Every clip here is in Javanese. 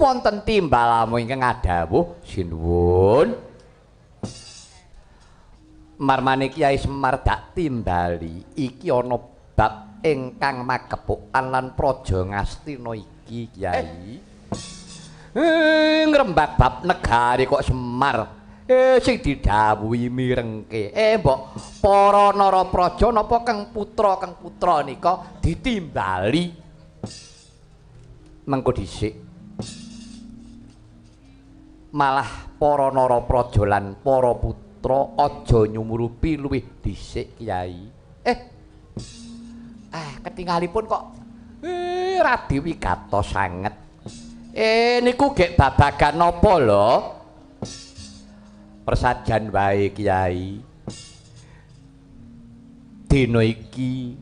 Wonten timbalamu ingkang ngadhawuh sinuwun. Marmane Kyai Semar dak timbali iki ana bab ingkang magepokan lan praja Ngastina iki Kyai. Ngrembak bab negari kok Semar. Sing didhawuhi mirengke. Mbok para narapraja napa kang putra nika ditimbali. Mengko dhisik. Malah para narapraja lan para putra aja nyumurupi luwih dhisik Kyai. Ketingalipun kok radi wigatos sanget. Niku gek babagan napa lho? Persajan wae Kyai. Dina iki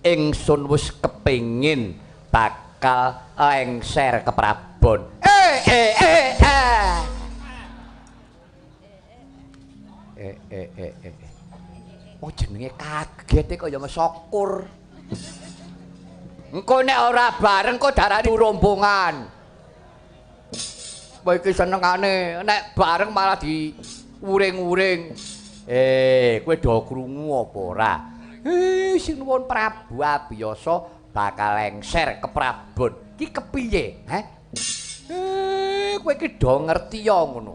ingsun wis kepengin bakal lengser ke Prabon. Oh jenenge kaget kaya mesokur. Engko nek ora bareng kok darani rombongan. Kowe iki senengane nek bareng malah diuring-uring. Kowe do krungu apa ora? Sinuwun Prabu Abiyasa bakal lengser ke Prabon. Iki kepiye, he? Kowe iki do ngerti ya ngono.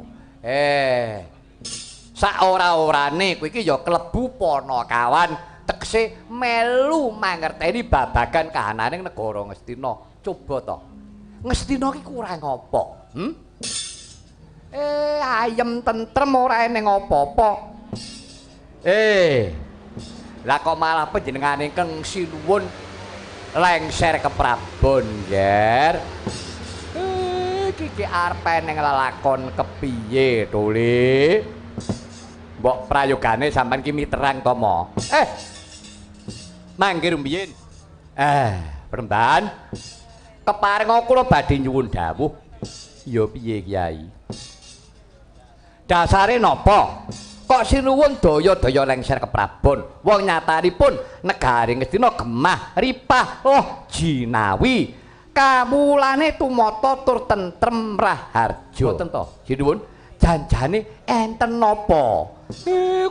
Sak ora-orane kowe iki ya klebu panakawan, tegese melu mangerteni babagan kahanane negara Ngastina. Coba to. Ngastina iki kurang apa? Ayem tentrem ora eneng apa-apa. Lah kok malah panjenengane ingkang sinuwun lengser ke Prabon, Ger. Iki arep eneng lelakon kepiye to, Le? Mbok prayogane sampean ki miterang to, Mo? Mangke rumiyin. Peremban. Keparenga kula badhe nyuwun dawuh. Ya piye, Kyai? Dasare napa? Kok sinuwun daya-daya lengser ke Prabon? Wong nyatanipun negari Ngastina gemah ripah oh jinawi. Kawulane tumata tur tentrem raharja. Mboten to, sinuwun? Janjane enten napa?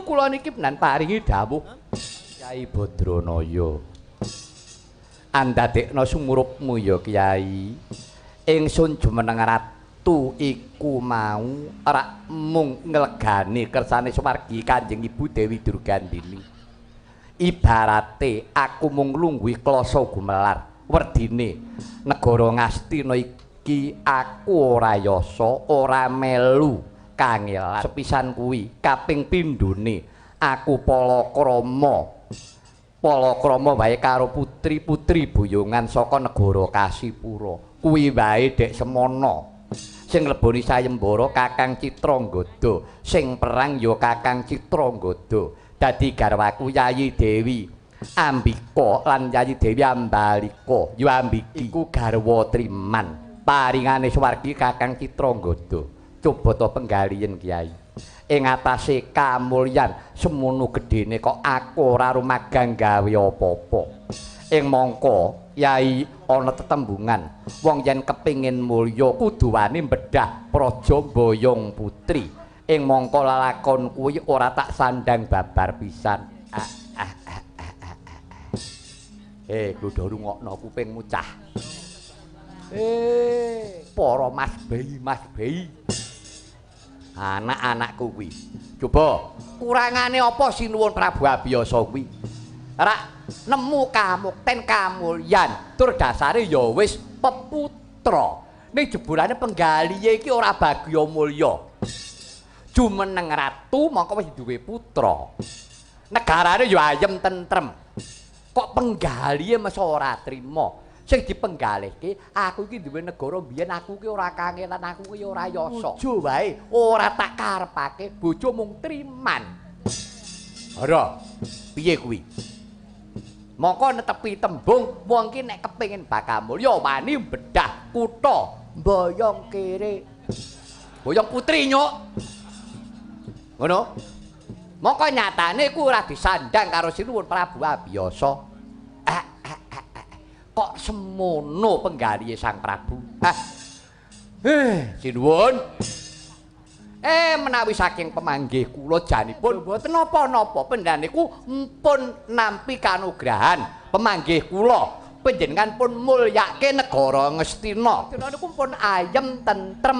Kula niki menan paringi dawuh Kyai Badranaya. Andadekna sumurupmu ya Kyai. Ingsun jumeneng ratu iku mau rak mung nglegani kersane swargi Kanjeng Ibu Dewi Durgandini. Ibarate aku mung nglungguhi klasa gumelar werdine negara Ngastina iki aku ora yasa, ora melu kangelan. Sepisan kuwi kaping pindhone aku palakrama. Palakrama wae karo putri-putri boyongan saka negara Kasipura. Kuwi wae dek semono. Sing ngleboni sayembara Kakang Citranggada, sing perang ya Kakang Citranggada. Dadi garwaku Yayi Dewi Ambika lan Yayi Dewi Ambalika, ya Ambiki iku garwa Triman. Paringane swargi Kakang Citranggada. Coba to penggalihen Kyai. Ing atase kamulyan semono gedene kok aku ora rumagang gawe apa-apa. Ing mangka Yai ana tetembungan wong yen kepingin mulya kudu wani bedah praja mboyong putri. Ing mangka lalakon kuwi ora tak sandang babar pisan. Kudu rungokno kupingmu cah. Para Mas Bayi, Mas Bayi. Anak-anakku kuwi. Coba kurangane apa sinuwun Prabu Abiyasa kuwi? Rak nemu kamukten kamulyan tur dasare ya wis peputra. Ning jebulane penggalihe iki ora bagya mulya. Jumeneng ratu mongko wis duwe putra. Negarane ya ayem tentrem. Kok penggalihe mesa ora trima? Sing dipenggalihke aku iki duwe negara biyen aku iki ora kangelan, aku iki ora yasa. Bojo wae ora tak karepake, bojo mung triman. Ora piye kuwi? Mongko netepi tembung wong ki nek kepengin bakal mulya wani bedah kutha mboyong kere. Boyong putri nyuk. Ngono. Mongko nyatane ku ora disandang karo Sinuwun Prabu Abiyasa. Kok semono penggalihe Sang Prabu? Sinuwun. Menawi saking pemanggih kula janipun mboten napa-napa, panjenengan niku mpun nampi kanugrahan pemanggih kula. Panjenengan pun mulyake negara Ngastina. Ngastina niku pun ayem tentrem.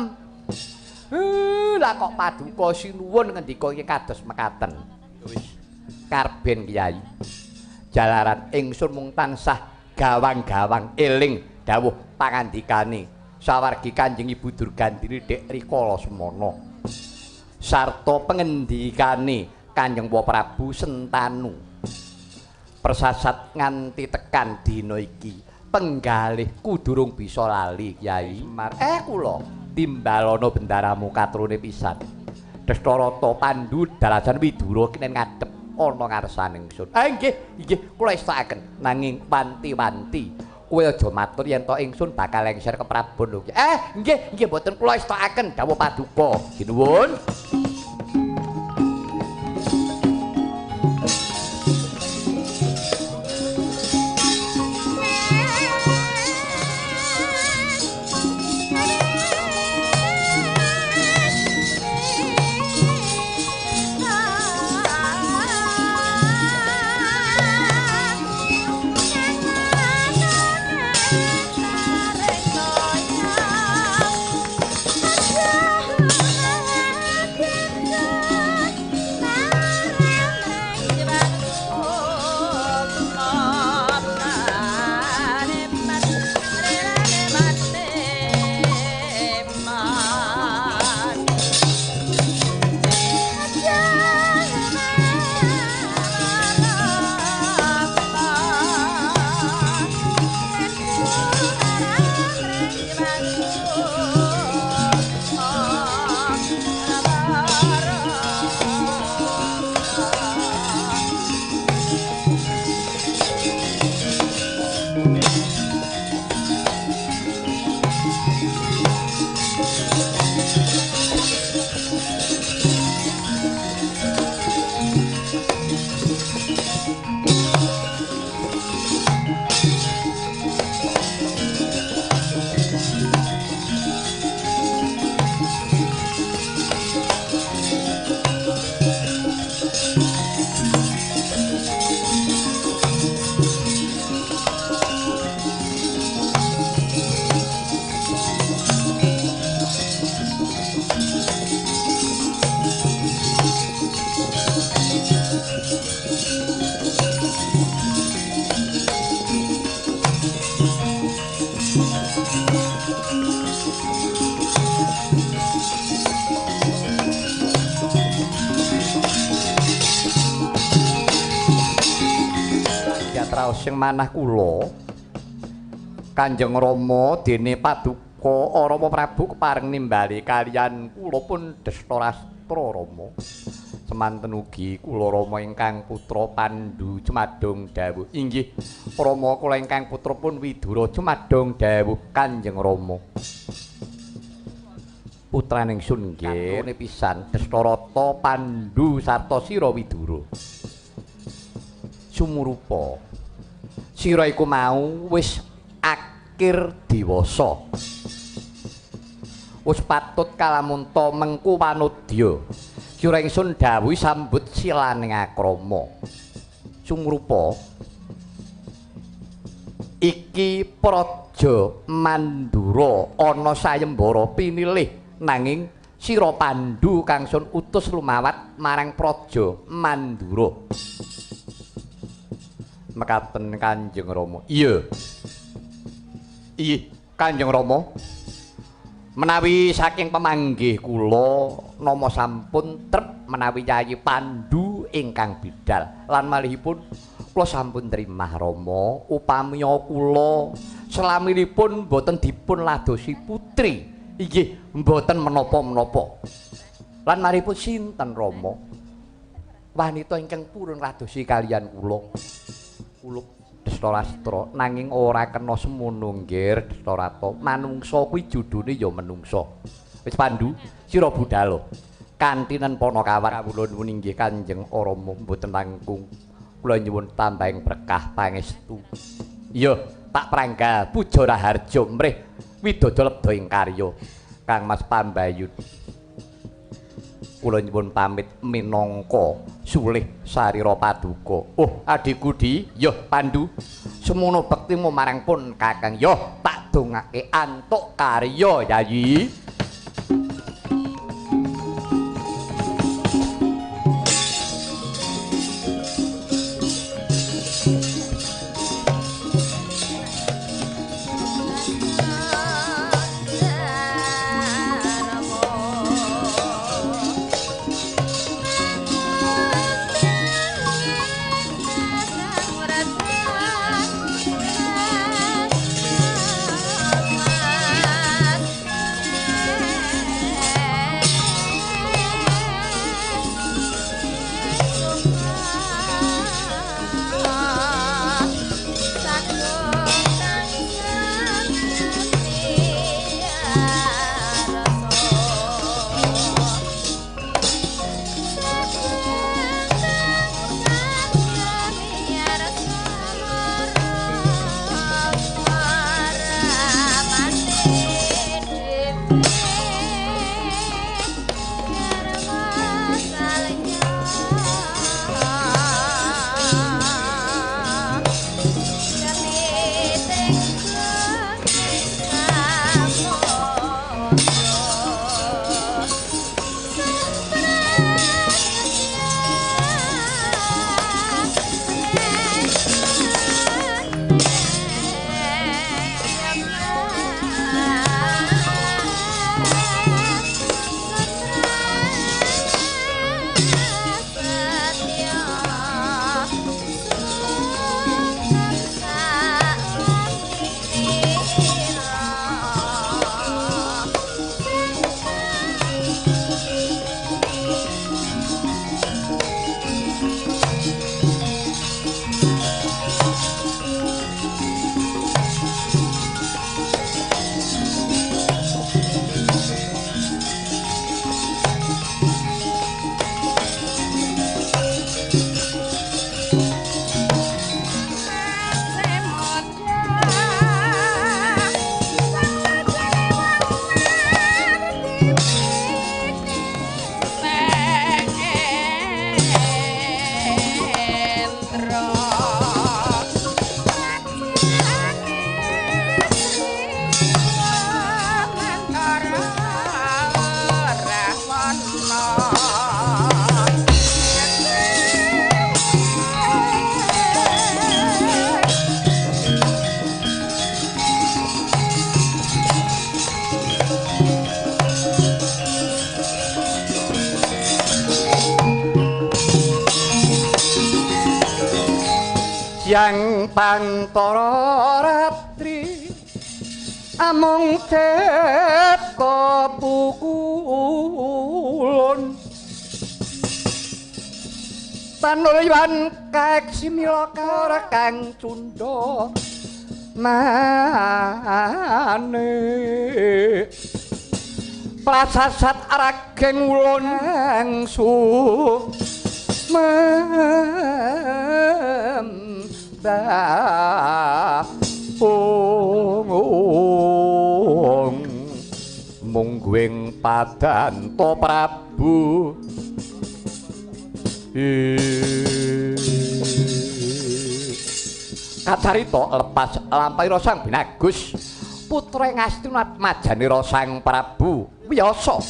Lah kok paduka sinuwun ngendika iki kados mekaten. Wis karben Kyai. Jalaran ingsun mung tansah gawang-gawang eling dawuh pangandikane sawargi Kanjeng Ibu Durgandini Dek rikala semana. Sarta pengendikane Kanjeng Prabu Sentanu. Persasat nganti tekan dina iki penggalihku durung bisa lali Kyai. Kula timbalono bendaramu katrune pisan. Destarata Pandu dalasan Widura kenen ngadhep ana ngarsane ingsun. Nggih, nggih kula estakaken nanging wanti-wanti kowe aja matur yen to ingsun bakal lengser ke Prabon lho. Nggih, nggih mboten kula estakaken dawuh paduka. Sinuwun. Sing manah kula Kanjeng Rama dene paduka Rama Prabu kepareng nimbali kaliyan kula pun Destarastra Rama. Semanten ugi kula Rama ingkang putra Pandu jumadung dawuh. Inggih Rama kula ingkang putra pun Widura jumadung dawuh Kanjeng Rama. Putraning sun nggih pisan Destarata Pandu sarta sira Widura. Sumurupa sira iku mau wis akhir dewasa. Wis patut kalamunta mengku wanudya. Sira ingsun dawuhi sambut silaning akrama. Sumrupa iki praja Mandura ana sayembara pinilih nanging sira Pandu kang sun utus lumawat marang praja Mandura. Mekaten Kanjeng Rama. Iya. Iya, Kanjeng Rama. Menawi saking pemanggih kula nama sampun trep menawi Yayi Pandu ingkang bidal lan malihipun kula sampun trimah Rama upamiya kula selaminipun mboten dipun ladosi putri inggih mboten menapa-menapa. Lan malihipun sinten Rama? Wanita ingkang purun ladosi kaliyan kula. Kula Destarastra nanging ora kena semono nggir Destarata. Manungsa kuwi judune ya menungsa. Wis Pandu, sira budhal. Kanthi nempana kawat kawula nuwun inggih Kanjeng Rama mboten langkung. Kula nyuwun tambahing berkah pangestu. Iya, tak prangga puja raharja mrih widodo lebda ing karya. Kang Mas Pambayun. Kula nyuwun pamit minangka sulih sarira paduka. Oh, adhiku Di, yo Pandu. Semono bektimu marang pun Kakang. Yo tak dongake antuk karya, Yayi. Yang pantara ratri amung cetha pukulun tanulyan kaeksi mila kang cundha mane prasasat rageng ulun angsu mung mungguing padanto Prabu. Kacarita lepas lampahira Sang Binagus putra Ngastina majanira Sang Prabu Wiyasa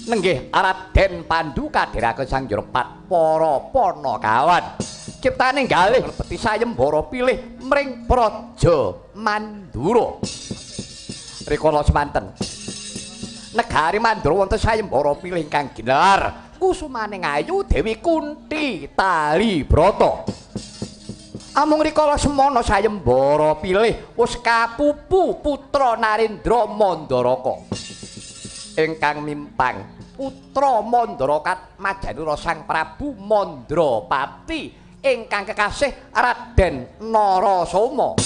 nenggih Raden Pandu kadheraken Sang Jropat para panakawan ciptane galih nglebeti sayembara pilih mring Praja Mandura. Rikala semanten negari Mandura wonten sayembara pilih ingkang ginelar kusumaning ayu Dewi Kunti Talibrata. Amung rikala semana sayembara pilih wis kapupu putra Narendra Mandaraka ingkang mimpang putra Mandaraka majanura Sang Prabu Mandrapati ingkang kekasih Raden Narasoma.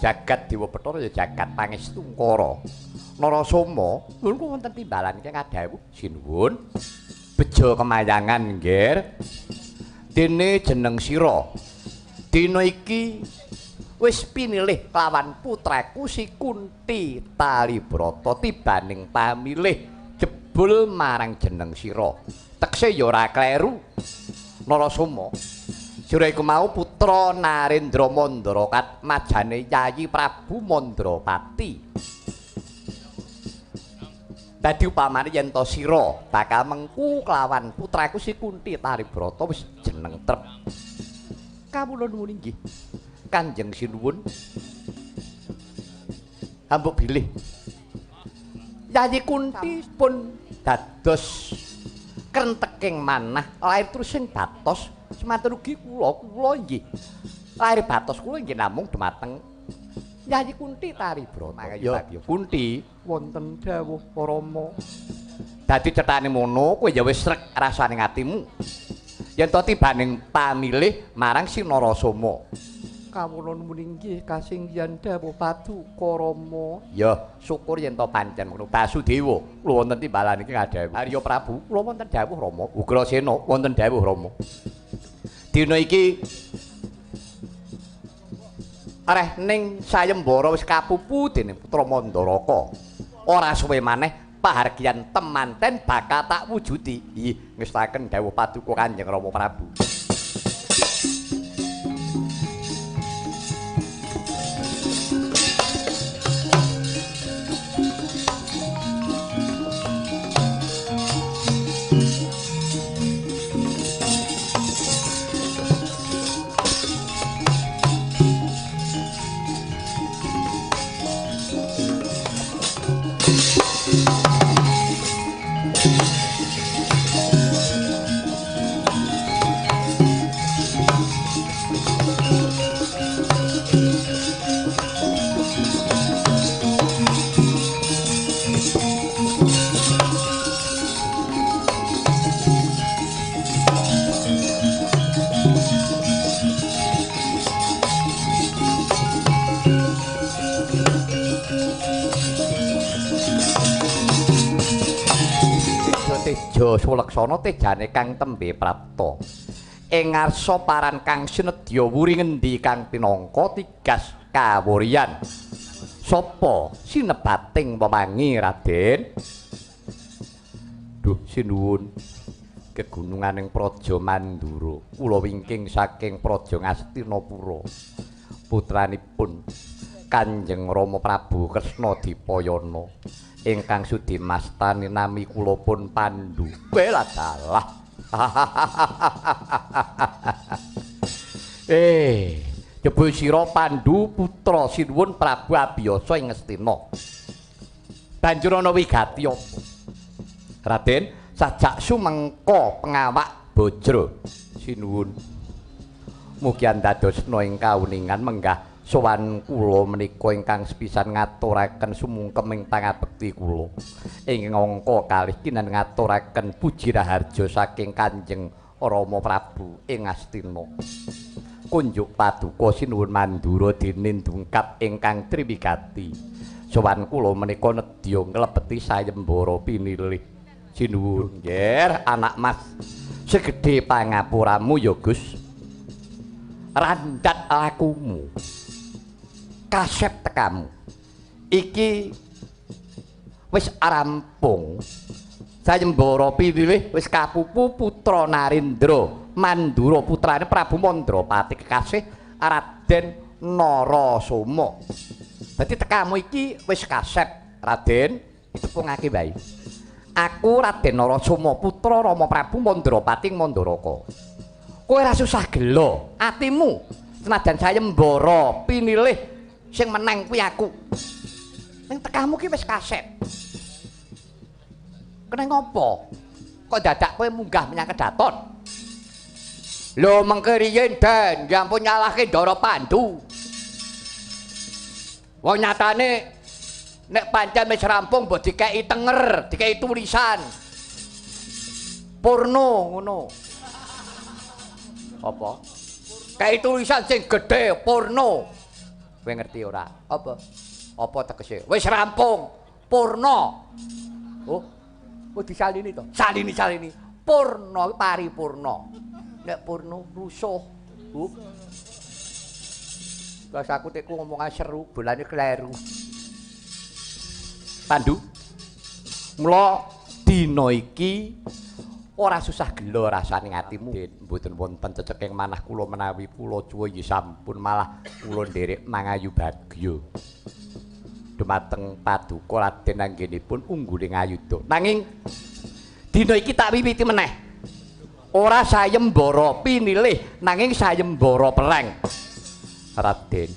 Jagat Dewa Bathara ya jagat Pangestungkara. Narasoma nuwun wonten timbalan ingkang adhawuh sinuwun. Bejo kemayangan nggih. Dene jeneng sira. Dina iki wis pinilih kelawan putraku si Kunti Talibrata tibaning pamilih jebul marang jeneng sira. Tekse ya ora kleru. Narasoma sira iku mau putra Narendra Mandra katmajane Yayi Prabu Mandrapati. Dadi upamane yen to sira bakal mengku kelawan putraku si Kunti Talibrata wis jeneng trep. Kawula nuwun inggih. Kanjeng sinuwun. Hambuk bilih Yayi Kunti pun dados krenteking manah lair terus sing batos. Semanten ugi kula nggih. Lair batos kula nggih namung dumateng Yayi Kunti Talibrata. Ya Kunti wonten dawuh Rama. Dadi cethane mono kowe ya wis srek rasane atimu. Yen to tibaning pamilih marang si Narasoma. Kawula nuwun inggih kasinggihan dawuh paduka Rama. Ya syukur yen to pancen ngono. Basudewa kula wonten timbalan iki ngadhawuh. Arya Prabu kula wonten dawuh Rama. Ugrasena wonten dawuh Rama. Dina iki areh ning sayembara wis kapupu dening putra Mandaraka. Ora suwe maneh pahargyan temanten bakal tak wujudi. Ih, ngestaken dawuh paduka Kanjeng Rama Prabu. Teja Suleksana tejane kang tembe prapta. Ing ngarsa paran kang sinedya wuri ngendi kang pinangka tigas kawuryan. Sapa sinebating wewangi Raden? Duh sinuwun. Kegununganing Praja Mandura, kula wingking saking Praja Ngastinapura. Putranipun Kanjeng Rama Prabu Kresna Dipayana ingkang sudi mastani nami kula pun Pandu. Bela dalah. Jebul sira Pandu putra Sinuwun Prabu Abiyasa ing Ngastina. Banjur ana wigati apa? Raden, sajak sumengka pengawak Bajra. Sinuwun. Mugi andadosna ing kauningan menggah sowan kula menika ingkang sepisan ngaturaken sumungkem ing pangabekti kula. Ing angka kalih kinan ngaturaken puji raharja saking Kanjeng Rama Prabu ing Ngastina. Kunjuk paduka Sinuwun Mandura dene dungkap ingkang triwigati. Sowan kula menika nedya nglebeti sayembara pinilih. Sinuwun, nggih, anak mas. Segede pangapuramu ya, Gus. Randhat lakumu. Kasep tekamu. Iki wis rampung. Sayembara pinilih wis kapupu putra Narendra Mandura putrane Prabu Mandrapati kekasih Raden Narasoma. Dadi tekamu iki wis kasep, Raden, ditepungake wae. Aku Raden Narasoma putra Rama Prabu Mandrapati ing Mandaraka. Kowe ora susah gelo atimu senajan sayembara pinilih sing menang kuwi aku. Ning tekamu ki wis kasep. Kena ngopo? Kok dadak kowe munggah menyang kedaton? Lho mengke riyin, Den, ya ampun nyalahke Ndara Pandu. Wong nyatane nek pancen wis rampung mbok dikeki tenger, dikeki tulisan. Porno ngono. Apa? Kei tulisan sing gedhe porno. Kowe ngerti ora? Apa? Apa tegese? Wis rampung, porno. Oh. Oh disalini to? Salini-salini. Purna paripurna. Nek purna rusuh. Oh. Terus aku teku ngomongan seru, bolane kleru. Pandu. Mula dina iki ora susah gelo rasane atimu. Mboten wonten ceceking manah kula menawi kula cuwa ya sampun malah kula nderek mangayu bagya. Dumateng paduka Raden anggenipun ungguling ayuda. Nanging dina iki tak wiwiti meneh. Ora sayembara pinilih nanging sayembara perang. Raden,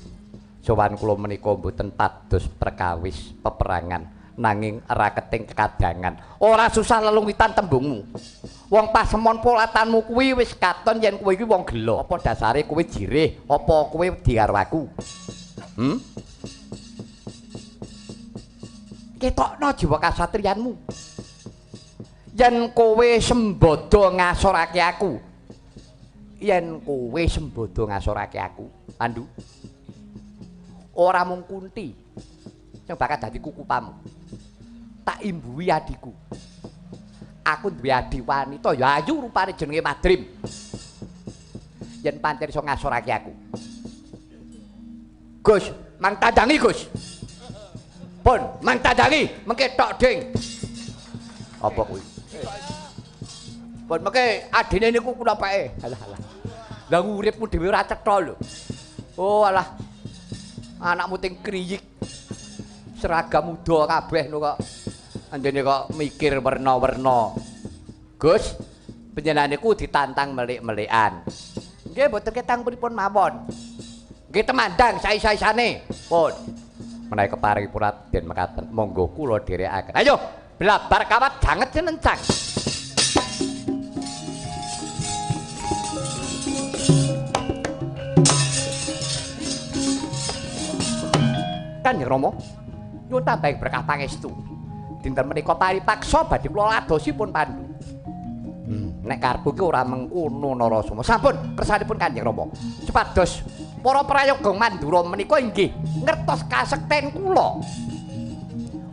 sowan kula menika mboten pados perkawis peperangan nanging raketing kekadangan. Ora susah lelungitan tembungmu. Wong pasemon polatanmu kuwi wis katon yen kowe iki wong gelo. Apa dasare kowe jirih? Apa kowe wedi karo aku? Ketokno jiwa kasatriyanmu. Yen kowe sembodo ngasorake aku. Yen kowe sembodo ngasorake aku, Pandu. Ora mung Kunti sing bakal dadi kukupamu. Tak imbuhi adhiku. Aku duwe adhi wanita ya ayu rupane jenenge Madrim. Yen pancen iso ngasorake aku. Gus, mang tandangi, Gus. Pun, mang tandangi, mengke tok ding. Apa kuwi? Pun mengke adine niku kula peke. Alah alah. Lah uripmu dhewe ora cetha lho. Oh alah. Anakmu ting kriyik. Seragam uda kabeh no kok. Anjene kok mikir werna-werna. Gus, panjenengan niku ditantang melik-melikan. Nggih mboten ketang pripun mawon. Nggih temandang sai-saisane. Pun. Menawi keparing Raden mekaten monggo kula dherekaken. Ayo, blabar kawat janget jenencang. Kanjeng Rama, nyuwun tambahi berkah pangestu. Dinten menika paripaksa badhe kula ladosi pun Pandu. Nek karepku iki ora mengkono Narasoma. Sampun kersanipun Kanjeng Rama. Supados para prayoga Mandura menika inggih ngertos kasekten kula.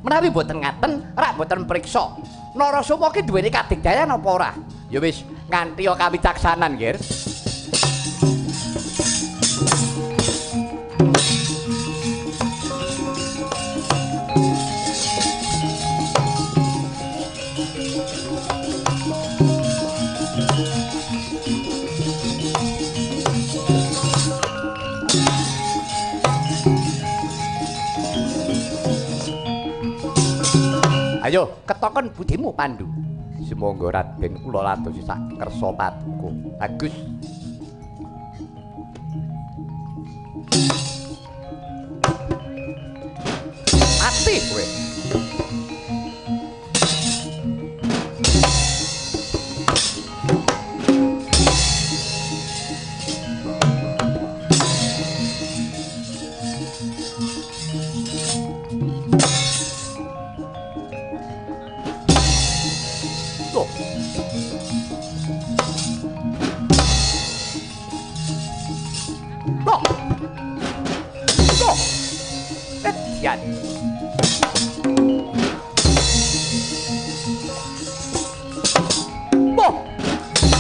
Menawi mboten ngaten, rak mboten priksa. Narasoma ki duweni kadigdayan apa ora? Ya wis, nganti kawicaksanan, Nggih. Ayo, ketoken budimu Pandu. Sumangga Raden kula ladosi sak kersa paduka. Bagus. Mati kowe. Loh. Loh. Loh. Edian. Loh.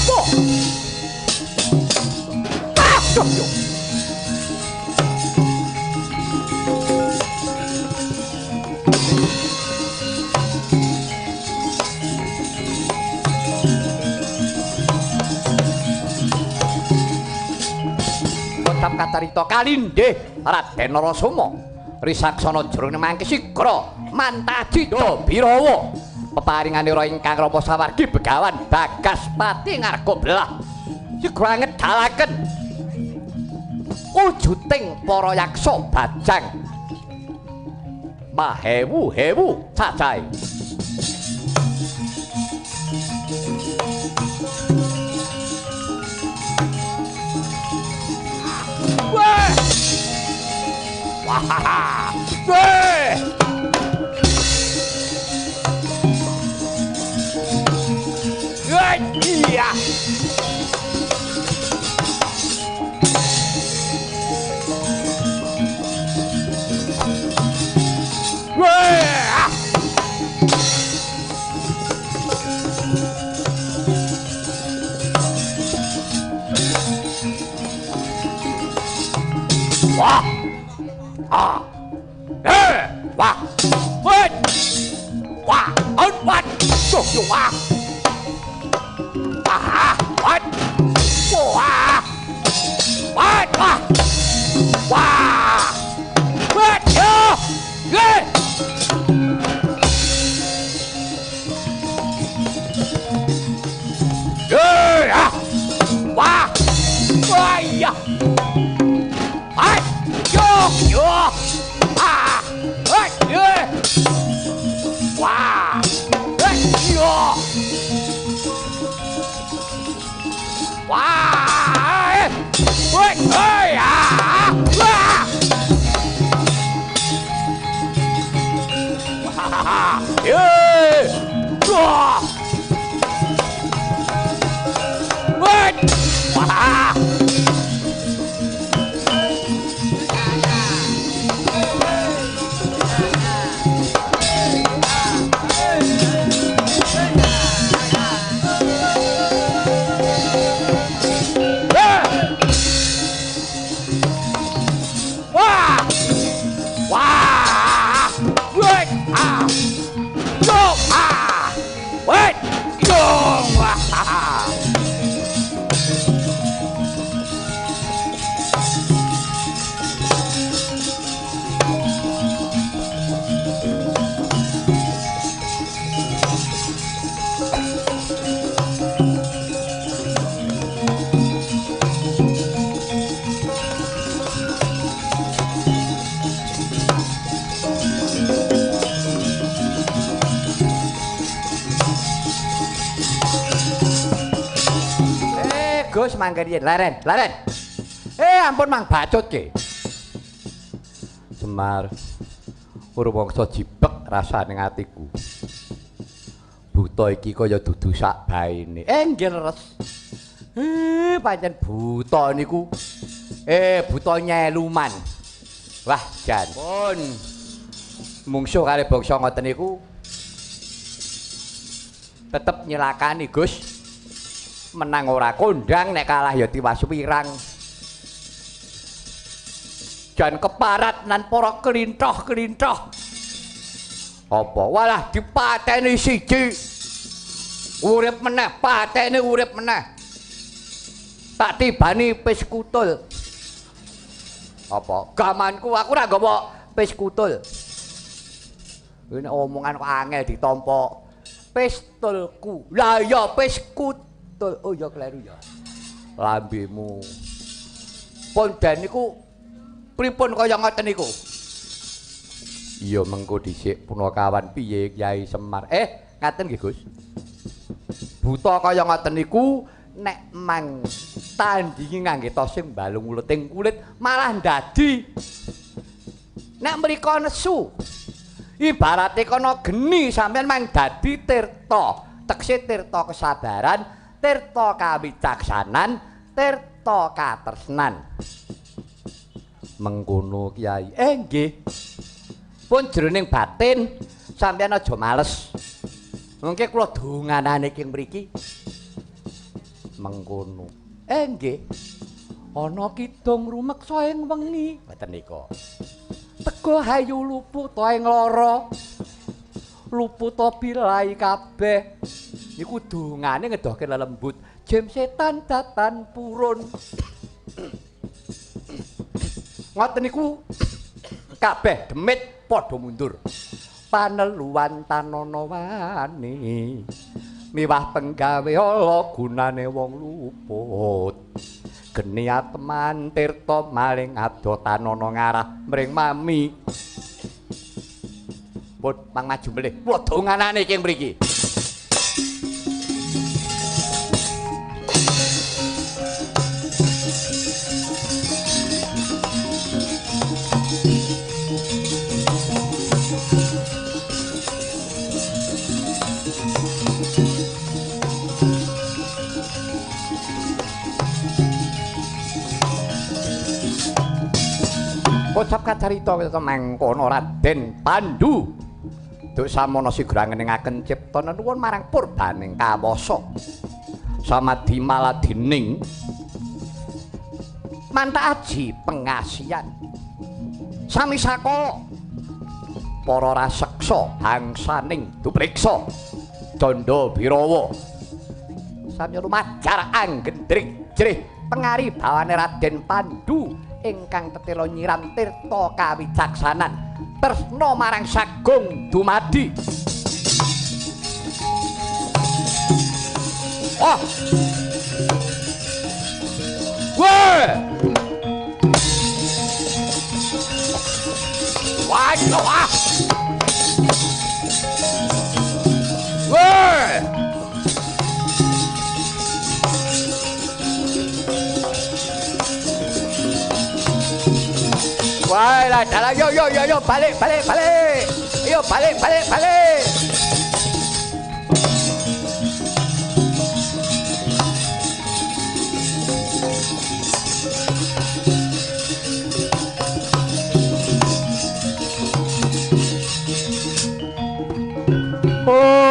Loh. Ah, yo, yo. Katarita kalindih Raden Narasoma risaksana jroning mangke sigra mantajita birawa peparinganira ingkang rama sawargi Begawan Bagaspati ngarga belah sigra ngedalaken wujuting para yaksa bajang mahewu-hewu cacahe. Wah! Wah! Weh! Wah! Iya! Weh! Wah! Ah! Eh! Wah! Wah! Wah! Wah! Wah! Ah! Wah! Wah! Wah! Wah! Wah! Wah! Yo! Ye! Ye! Ah! Wah! Wah! Ya! Hai! Yo! Yo! Ah! Hai! Ye! Wah! Hai! Yo! Wah! Woi! Hei! Ah! Wah! Wah! Ye! Wah! Woi! Wah! Gus mangke riyen leren, leren. Ampun mang bacut ke. Semar Purwangsa jibek rasane atiku. Buta iki kaya dudu sak baene. Nggih leres. Pancen buta niku. Buta nyeluman. Wah, jan. Pun. Mungsuh kali bangsa ngoten niku tetep nyelakani, Gus. Menang ora kondang, nek kalah ya tiwas wirang. Jan keparat nan para klintoh-klintoh. Apa walah dipateni siji. Urip meneh, pateni urip meneh. Tak tibani pis kutul. Apa? Gamanku aku ora nggawa pis kutul. Ini omongan kok angel ditampa. Pistolku. Lah ya pis kutul. Oh ya kleru ya. Lambemu. Ponden niku pripun kaya ngoten niku? Iya mengko dhisik punakawan piye Kyai Semar. Ngaten nggih Gus. Buta kaya ngoten niku nek mang tandingi ngangge tosing balung uleting kulit malah ndadi. Nek mriko nesu ibarate kono geni sampean mang dadi tirta. Tekse tirta kesabaran, tirta kawicaksanan, tirta katresnan. Mengkono Kyai. Nggih. Pun jroning batin sampeyan aja males. Mengke kula donganane ing mriki. Mengkono. Nggih. Ana kidung rumeksa ing wengi, ngoten nika. Tego hayu luput ing lara. Luput bilai kabeh. Niku dongane ngedohke lelembut. Jem setan datan purun. Ngoten niku kabeh demit padha mundur. Paneluwan tanana wani miwah penggawe ala gunane wong luput. Geni ateman tirta maling ado tanana ngarah mring mami. Pun mang maju melih. Kula donganane iki mriki. Kocap kacarita mangkono Raden Pandu. Duk samono sigra ngeningaken cipta nenuwun marang purbaning kawasa. Samadhi maladining mantha aji pengasihan. Sami sakala para raseksa bangsaning dupriksa Candha Birawa. Samya lumajar anggendring jrih pengari bawane Raden Pandu ingkang tetela nyiram tirta kawicaksanan tresna marang sagung dumadi. Oh. Weh. Wah, wah. Weh. Wah, lah, dalah, yo, yo, yo, yo, balik, balik, balik. Yo, balik, balik, balik. Oh.